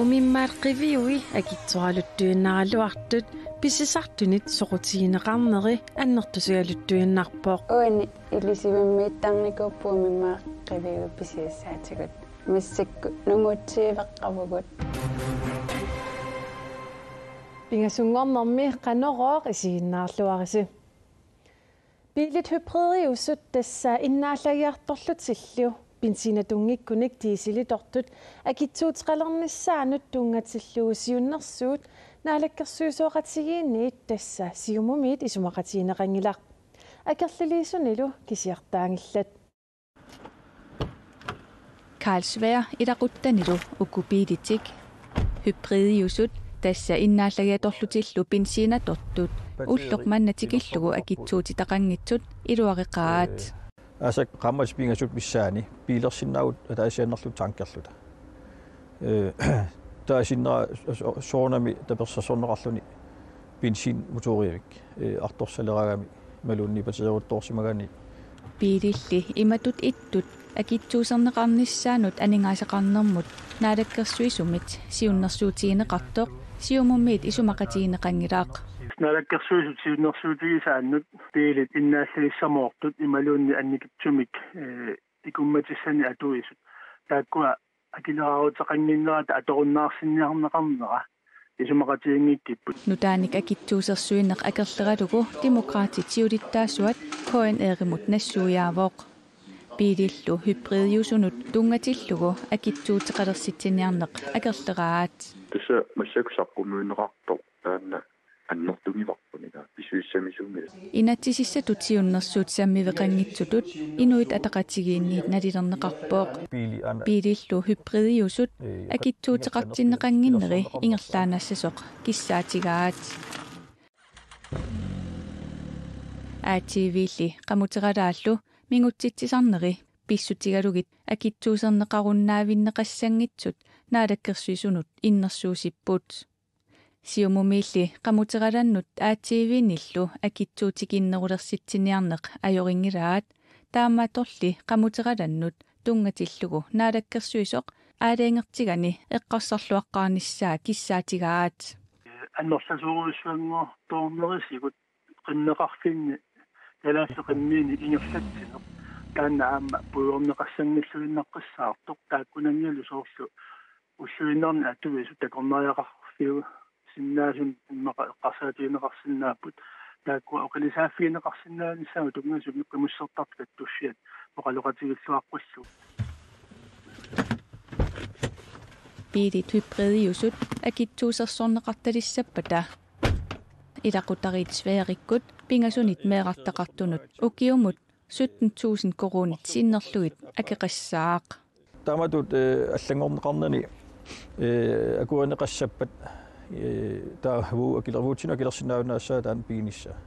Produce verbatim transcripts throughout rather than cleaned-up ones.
Umimmaat qiviui akitsoraluttuinnaraluartut pisisartunit soqutigineqarneri annertusigaluttuinnarpoq. Uani ilisivimmiittarnikuupput umimmaat qiviui pisiassaatigut. Massakkut nungutsiiveqqavugut. Pingasunngornermi Qanorooq isiginnaarluarisi. Biilit hybridiusut, tassa innaallagiartorlutillu benzinatuunngikkunik dieselitortut, akitsuuteqalernissaannut tunngatillugu siunnersuut naalakkersuisooqatigiinniit, tassa Siumumiit isumaqatigineqanngilaq. Akerlilisunilu kisiartaanngillat. Carlsberg ilaquttanilu uku biilitik, hybridiusut, tassa innaallagiatorlutillu benziinatortut, ulloq manna tikillugu akitsuutitaqanngitsut iluareqaat. Aasaq qaammatit pingasut missaanni biilersinnaavugut ataasiaannarluta tankerluta. Ee, taasinnera so-, soorunami tapersersorneqarluni benzinmotoriivik, ee, artorsaleraangami imaluunniit batteriuttoorsimagaanni. Biililli imatut ittut akitsuuserneqarnissaannut aningaasaqarnermut naalakkersuisumit siunnersuutigineqartoq Siumumiit isumaqatigineqanngilaq. Naalakkersuisut siunnersuutigisaannut biilit innaallagissamoortut imaluunniit annikitsumik, ee, ikummatissanik atuisut. Taakkua akileraaruteqannginnerata atorunnaarsinniarneqarnera isumaqatiginngikkipput. Nutaanik akitsuusersuineq akerleralugu Demokraatit siulittaasuat K N R-imut nassuiaavoq. Biilillu hybridiusunut tunngatillugu akitsuuteqalersitsiniarneq akerleraat. Tassa massakkut saqqummiunneqartoq taanna annertugivarput, pisussamisunngilaq. Inatsisissatut siunnersuut sammiveqanngitsutut Inuit Ataqatigiinniit nalilerneqarpoq. Biilillu hybridiusut akitsuuteqartinneqannginneri ingerlaannassasoq kissaatigaat. A T V-li qamuteralaallu mingutsitsisarneri pissutigalugit akitsuuserneqarunnaavinneqassanngitsut naalakkersuisunut innersuussipput. Siumumiilli qamuteralannut A T V-nillu akitsuutikinnerulersitsiniarneq ajorinngilaat, taamaattorli qamuteralannut tunngatillugu naalakkersuisoq aalajangertigani eqqarsarluaqqaarnissaa kissaatigaat. Annerlasoorujussuanngortoornerisigut qimmeqarfinni, kalaallit qimmiinni ingerlatsineq, taanna aamma puigorneqassanngilluinnaqqissaartoq, taakkunanngalu soorlu ulluinnarni atuisut takornariaqarfiusinnaasunik immaqa eqqarsaatigineqarsinnaapput, taakkua oqilisaaffigineqarsinnaanissaannut tunngasumik qimussertartut kattussiat oqaloqatigilluaqqullugu. Biilit hybridiusut akitsuusersorneqartalissappata ilaqutariit Sverikkut pingasunit meerartaqartunut ukiumut sytten tusind koruunit sinnerlugit akeqassaaq. Taamatut, ee, allanngorneqarnani, ee, akuerineqassappat, ee, taava akilervuutsinut akilersinnaajunnaassaaq taanna piginissaa.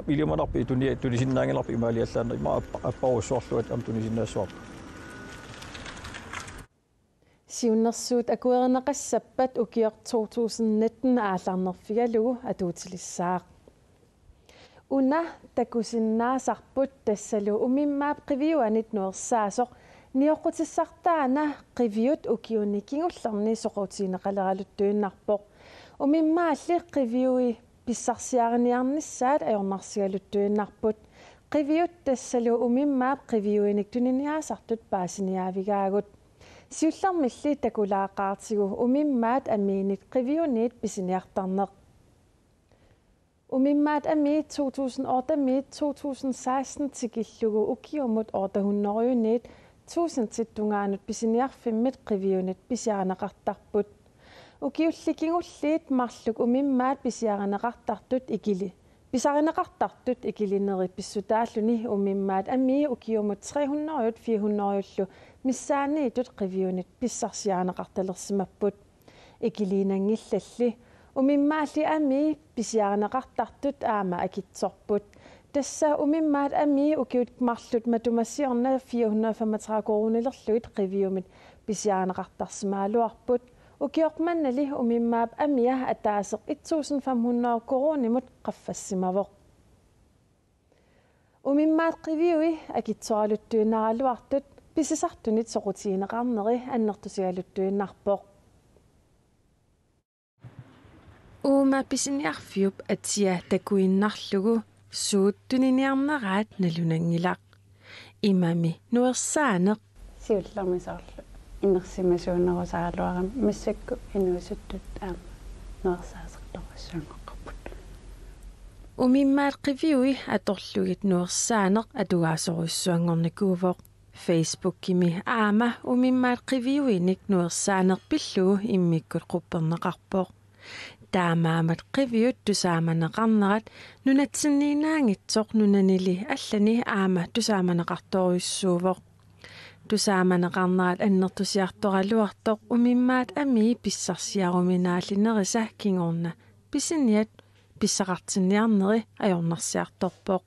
Ilimanarpoq tunia-, tunisinnaanngilarput imaaliallaannaq, ima appa-, apparujussuarluat aamma tunisinnaassavarput. Siunnersuut akuerineqassappat ukioq to tusind nitten aallarnerfigalugu atuutilissaaq. Una takusinnaasarput, tassalu umimmaap qiviuanit nuersaasoq nioqqutissartaana qiviut ukiuni kingullerni soqutigineqaleraluttuinnarpoq. Umimmaalli qiviui pissarsiariniarnissaat ajornarsigaluttuinnarput. Qiviut tassalu umimmaap qiviuinik tuniniaasartut paasiniaavigaagut. Siullermilli takulaaqaartigu umimmaat amiinit qiviuniit pisiniartarneq. Umimmaat amii to tusind otte-miit to tusind seksten tikillugu ukiumut otte hundrede-niit tusindit tungaanut pisiniarfimmit qiviunit pisiarineqartarput. Ukiulli kingulliit marluk umimmaat pisiarineqartartut ikili-, pisarineqartartut ikilineri pissutaalluni umimmaat amii ukiumut tre hundrede-t fire hundrede-llu missaanniittut qiviunit pissarsiarineqartalersimapput. Ikiliinanngillalli umimmaalli amii pisiarineqartartut aamma akitsorput. Tassa umimmaat amii ukiut marluk matuma siorna fire hundrede femogtredive koruunilerlugit qiviumit pisiarineqartarsimagaluarput. Ukioq mannali umimmaap amia ataaseq et tusind fem hundrede koruunimut qaffassimavoq. Umimmaat qiviui akitsoraluttuinnaraluartut pisisartunit soqutigineqarneri annertusigaluttuinnarpoq. Uuma pisiniarfiup atia takuinnarlugu suut tuniniarneraat nalunanngilaq. Imami nuersaaneq. Siullermik soorlu inersimasuunerusaraluarami massakkut inuusuttut aamma nuersaasartorujussuanngorput. Umimmaat qiviui atorlugit nuersaaneq atugaasorujussuanngornikuuvoq. Facebookimi aamma umimmaat qiviuinik nuersaaneq pillugu immikkut qupperneqarpoq. Taamaammat qiviut tusaamaneqarnerat nunatsinniinnaanngitsoq nunanili allani aamma tusaamaneqartorujussuuvoq. Tusaamaneqarnerat annertusiartoraluartoq umimmaat amii pissarsiaruminaallinerisa kingorna pisiniat pissaqartinniarneri ajornarsiartorpoq.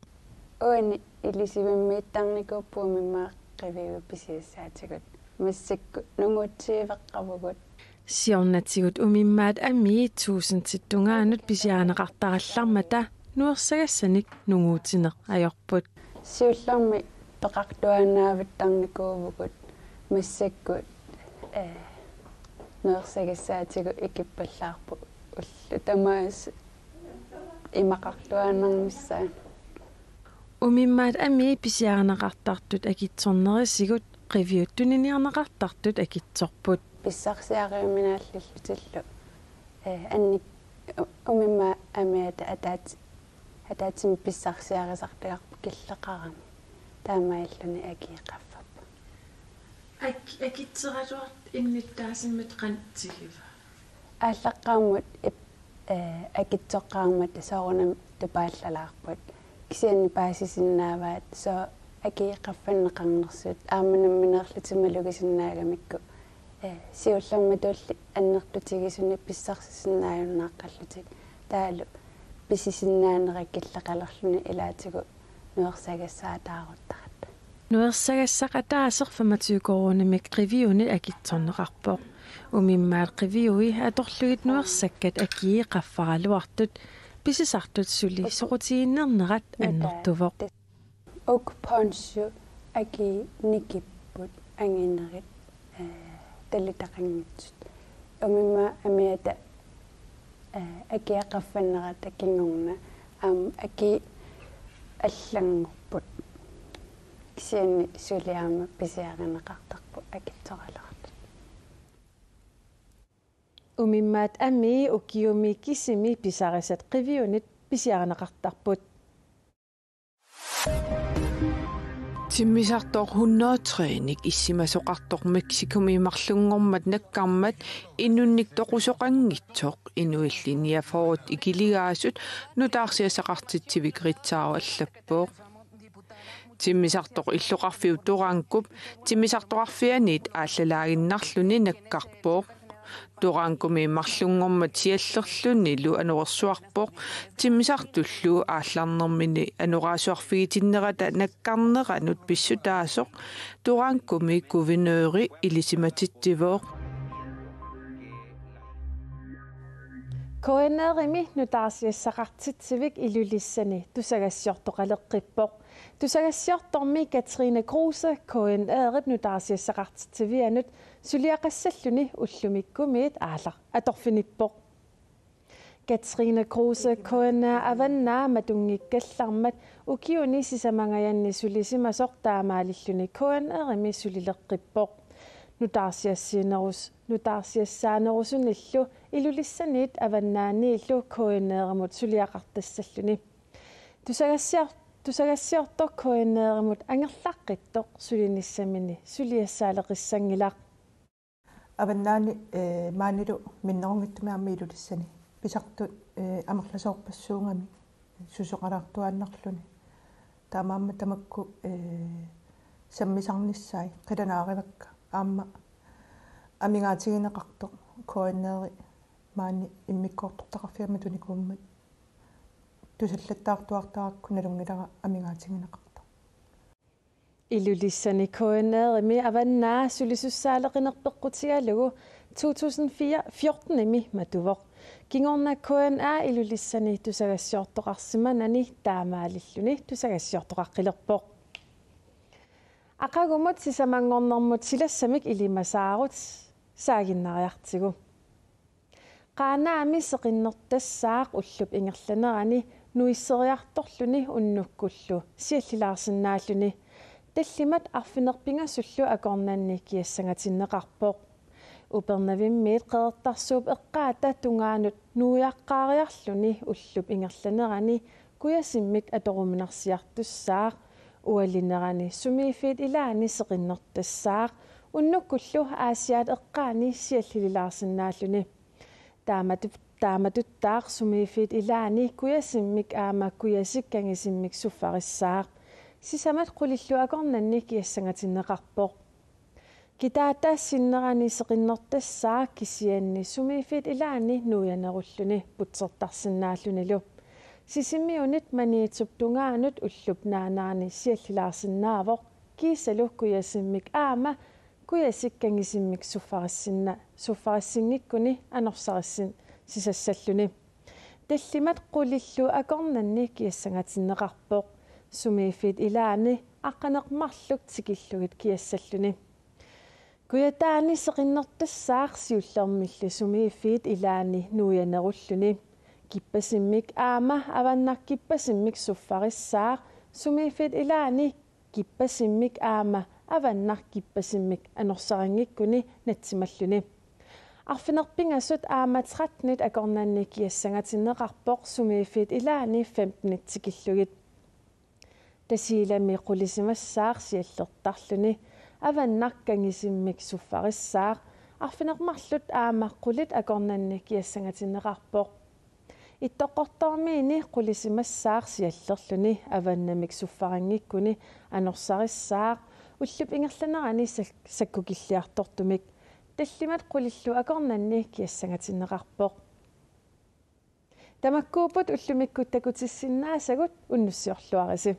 Uani ilisivimmiittarnikuupput umimmaat qiviui pisiassaatigut. Massakkut nungutsiiveqqavugut. Siornatigut umimmaat amii tuusintittungaanut pisiarineqartarallarmata nuersagassanik nunguutsineq ajorput. Siullermik peqartuaannaavittarnikuuvugut massakkut, ee, nuersagassaatigut ikippallaarput ullut tamaasa imaqartuaannarnissaat. Umimmaat amii pisiarineqartartut akitsornerisigut qiviut tuniniarneqartartut akitsorput. Pissarsiariuminaallillutillu, ee, annik-, u-, umimmaat amiata ataat-, ataatsimik pissarsiarisartagarput killeqarami. Taamaalilluni akii qaffappoq. Ak-, akitseraluartut innuttaasimmata qanoq tigivaa? Aallaqqaammut ip-, ee, akitsoqqaarmata soorunami tupaallalaarput. Kisianni paasisinnaavaat sooq akii qaffanneqarnersut aamma nammineerlutik malugisinnaagamikku, ee, siullermik tulli annertutigisunik pissarsisinnaajunnaartarlutik taavalu pisisinnaanerat killeqalerluni ilaatigut nuersagassaataaruttarput. Nuersagassaq ataaseq femogtyve koruunimik qiviunit akitsorneqarpoq. Umimmaat qiviui atorlugit nuersakkat akii qaffaraluartut pisisartut suli soqutiginninnerat annertuvoq. Uku ponchot akii nikipput anginerit, ee, talitaqanngitsut. Umimmaat amiata, ee, akii qaffannerata kingorna aamma akii allanngorput. Kisianni suli aamma pisiarineqartarput akitsoraluartut. Umimmaat amii ukiumi kisimi pisarisat qiviunit pisiarineqartarput. Timmisartoq hundrede og tre-nik issimasoqartoq Mexicomi marlunngormat nakkarmat inunnik toqusoqanngitsoq inuit linje fyrret ikiligaasut nutaarsiassaqartitsivik Ritzau allappoq. Timmisartoq illoqarfiup Durangup timmisartoqarfianit aallalaaginnarluni nakkarpoq. Durangumi marlunngormat siallerlunilu anorersuarpoq, timmisartullu aallarnermini anorersuarfigitinnerata nakkarneranut pissutaasoq Durangumi guvernøri ilisimatitsivoq. K N R-imi nutaarsiassaqartitsivik Ilulissani tusagassiortoqaleqqippoq. Tusagassiortormi Katrine Kruse K N R-ip nutaarsiassaqartitsivianut suliaqassalluni ullumikkumiit aallaq atorfinippoq. Katrine Kruse K N R Avannaa matunngikkallarmat ukiuni sisamangajanni sulisimasoq taamaalilluni K N R-imi sulileqqippoq. Nutaarsiassiinerus-, nutaarsiassaanerusunillu Ilulissaniit Avannaaniillu K N R-imut suliaqartassalluni. Tusagassior-, tusagassiortoq K N R-imut angerlaqqittoq sulinissamini suliassaaleqissanngilaq. Avannaani, ee, maanilu minnerunngitsumi aamma Ilulissani pisartut, ee, amerlasoorpassuugamik susoqalaartuaannarluni. Taamaammat tamakku, ee, sammisarnissaat qilanaarivakka aamma amigaatigineqartoq K N R-i maani immikkoortortaqarfianut tunikuummat tusallattaartuartarakku nalunngilara amigaatigineqartoq. Ilulissani K N R-imi Avannaa sulisussaaleqineq peqqutigalugu to tusind fjorten-imi matuvoq. Kingorna K N R Ilulissani tusagassiortoqarsimanani taamaalilluni tusagassiortoqaqqilerpoq. Aqagumut sisamanngornermut silassamik ilimasaarut saaginnariartigu. Qaanaami seqinnertassaaq ullup ingerlanerani nuisseriartorluni unnukkullu siallilaarsinnaalluni. Tallimat arfineq-pingasullu akornanni kiassangatinneqarpoq. Upernavimmiit Qeqertarsuup eqqaata tungaanut nuiaqqaariarluni ullup ingerlanerani kujasimmik atoruminarsiartussaaq. Ualinerani sumiiffiit ilaanni seqinnertassaaq unnukkullu Aasiaat eqqaani siallililaarsinnaalluni. Taamatut-, taamatuttaaq sumiiffiit ilaanni kujasimmik aamma kujasik kangisimmik suffarissaaq. Sisamat qulillu akornanni kiassangatinneqarpoq. Kitaata sinnerani seqinnertassaaq kisianni sumiiffiit ilaanni nuianerulluni putsertarsinnaallunilu. Sisimiunit Maniitsup tungaanut ullup naanerani siallilaarsinnaavoq kiisalu kujasimmik aamma kujasik kangisimmik suffarissinna-, suffarissinngikkunni anorsarissin-, sisassalluni. Tallimat qulillu akornanni kiassangatinneqarpoq. Sumiiffiit ilaanni aqqaneq-marluk tikillugit kiassalluni. Kujataani seqinnertassaaq siullermilli sumiiffiit ilaanni nuianerulluni. Kippasimmik aamma avannarkippasimmik suffarissaaq sumiiffiit ilaanni kippasimmik aamma avannarkippasimmik anorsarinngikkunni natsimalluni. Arfineq-pingasut aamma trettenit akornanni kiassangatinneqarpoq sumiiffiit ilaanni femtenit tikillugit. Tasiilami qulisimassaaq siallertarluni avannaq kangisimmik suffarissaaq. Arfineq-marluk aamma qulit akornanni kiassangatinneqarpoq. Ittoqqortoormiini qulisimassaaq siallerluni avannamik suffarinngikkuni anorsarissaaq ullup ingerlanerani sak-, sakkukilliartortumik. Tallimat qulillu akornanni kiassangatinneqarpoq. Tamakkuupput ullumikkut takutissinnaasagut, unnussiorluarisi.